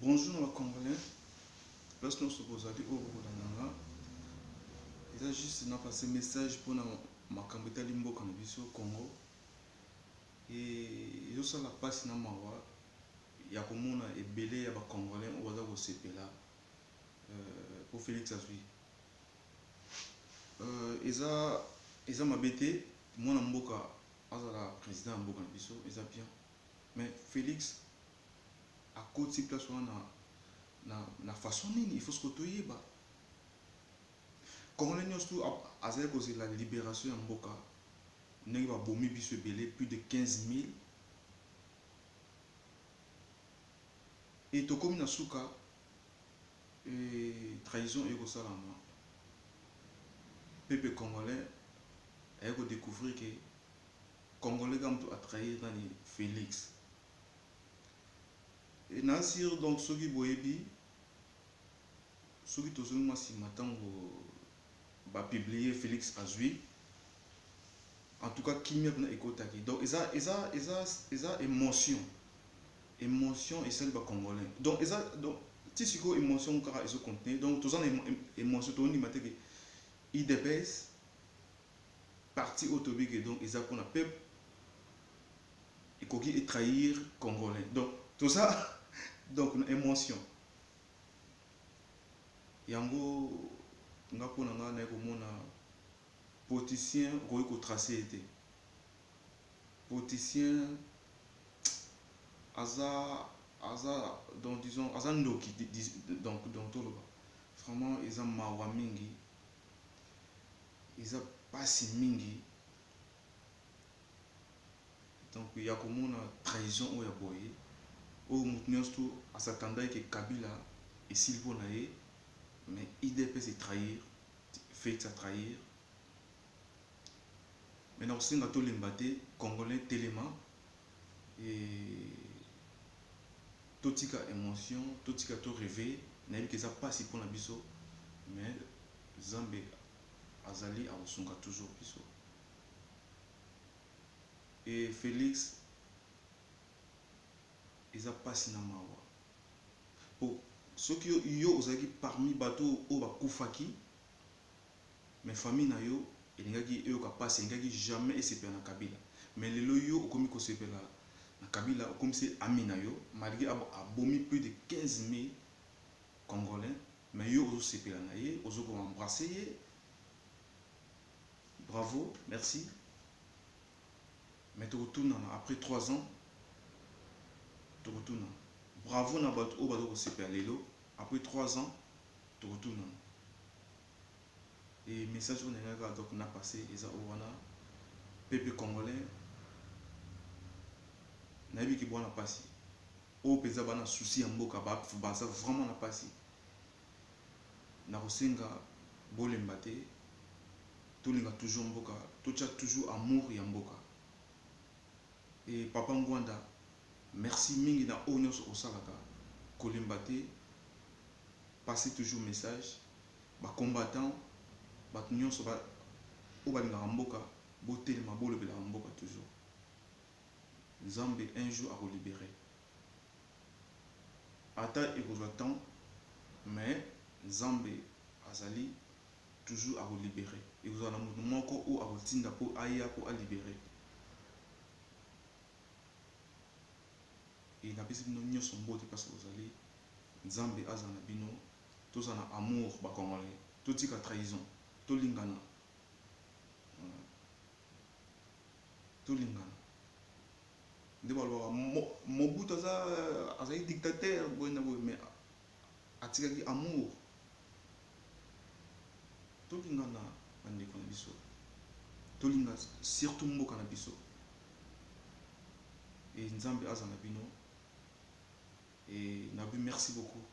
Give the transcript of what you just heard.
Bonjour na ba congolais place nionso bozali oyo bokolanda nga eza juste na passe message pona makambo etali mboka na biso Congo et ezosala pasi na mawa ya komona ebele ya ba congolais oyo baza kosepela po Felix azui eza eza mabe te mwana mboka azala president ya mboka na biso eza bien mais Felix akoti place wana na, na façon nini il faut sikoyo toyeba congolais nyonso tu azali kozela liberation ya mboka ndenge babomi biso ebele plus de 15 000 et tokomi na suka e trahison eye kosalama peuple congolais aye kodécouvrir ke congolais kaka moto atrahir nani Félix. Et na sur donc soki boyebi soki tozongi mwa nsima ntango bapublie Félix azwi en tout cas kimia mpena ekotaki donc eza eza eza eza émotion émotion esali bacongolais donc eza donc ti sikoyo émotion kaka ezocontinue donc toza na émotion tondima te ke UDPS parti oyo toyebi ke donc eza mpona peuple ekoki etrahir congolais donc toza donc na émotion yango nga mpona nga naye komona politicien okoki kotrace ye te politicien aza aza donc disons aza ndoki donc toloba vraiment eza mawa mingi eza pasi mingi donc ya komona trahison oyo ya boye oyo moto nyonso tu asatandaki ke Kabila esili mpo na ye mais UDPS etrahir Félix atrahir mais na kosenga tolemba te congolais telema e totika émotion totika to rêve nayebi ke eza mpasi mpona biso mais Nzambe azali akosunga toujours biso e Félix eza mpasi na mawa po soki yo ozalaki parmi bato oyo bakufaki mais famille na yo elingaki eyoka mpasi elingaki jamais esepela na Kabila mais lelo yo okomi kosepela na Kabila okomisi ami na yo malgré abomi plus de 15 000 congolais mais yo ozosepela na ye ozokoembrasse ye bravo merci mais tokotunana après 3 ans tokotunana bravo na bato oyo baza kosepela lelo après 3 ans tokotunana e message oyo nalingaka donc na passé eza oyo wana peuple congolais nayebi ke bwana mpasi oyo mpenza bana souci ya mboka baza vraiment na mpasi na kosenga bolemba te tolinga toujours mboka totia toujours amour ya mboka e papa Ngwanda merci mingi na oyo nyonso osalaka kolemba te passer toujours message bacombattant bato nyonso oyo balingaka mboka botelema bolobelaka mboka toujours Nzambe un jour akolibere ata ekozwa temps mais Nzambe azali toujours akolibere ekozala na moto moko oyo akotinda mpo aya mpo alibere e napesi bino nyonso mbote mpasi bozali Nzambe azala na bino tozala na amour bacongolais totika trahison tolingana tolingana nde balobaka Mobutu aza azali dictateur boye na boye mais atikaki amour tolingana bandeko na biso tolinga surtout mboka na biso e Nzambe aza na bino e nabi merci beaucoup.